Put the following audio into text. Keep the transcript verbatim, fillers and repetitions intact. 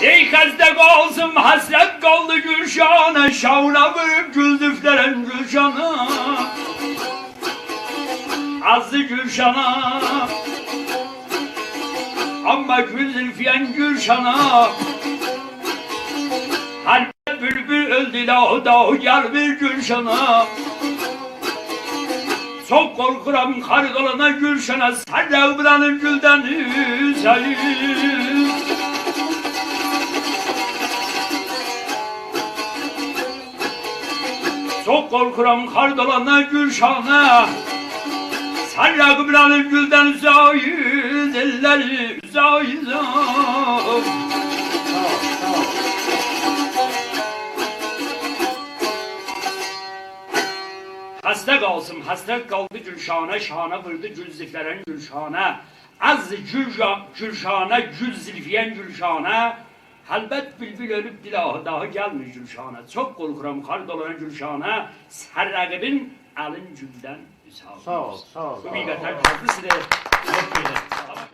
ای خسته قالسین، حسرت قالدی گولشانا، شانا ووروب گول زولفلرین گولشانا. آزدی گولشانا، آمما گول زولفین گولشانا. هر بولبول اؤلدو، داهی، داهی گلمیر گولشانا. چوخ قورخورام خار قالانا گولشانا، سر رغبینین گولدن اوزه‌ییم. چوخ قورخورام خار قالانا گولشانا، سر رغبینین گولدن اوزه‌ییم، اللری اوزه‌ییم. خسته قالسین، حسرت قالدی گولشانا، شانا ووردو گول زولفلرین گولشانا. آزدی گول، گولشانا، گول زولفین گولشانا. هلبت بولبول اؤلوب، داهی، داهی گلمیر گولشانا. چوخ قورخورام خار قالانا گولشانا، سر رقیبین الین گولدن اوزه‌ییم. ساغ اول، ساغ اول. بو بیر قطعه تازی‌سیدیر. چوخ گؤزل.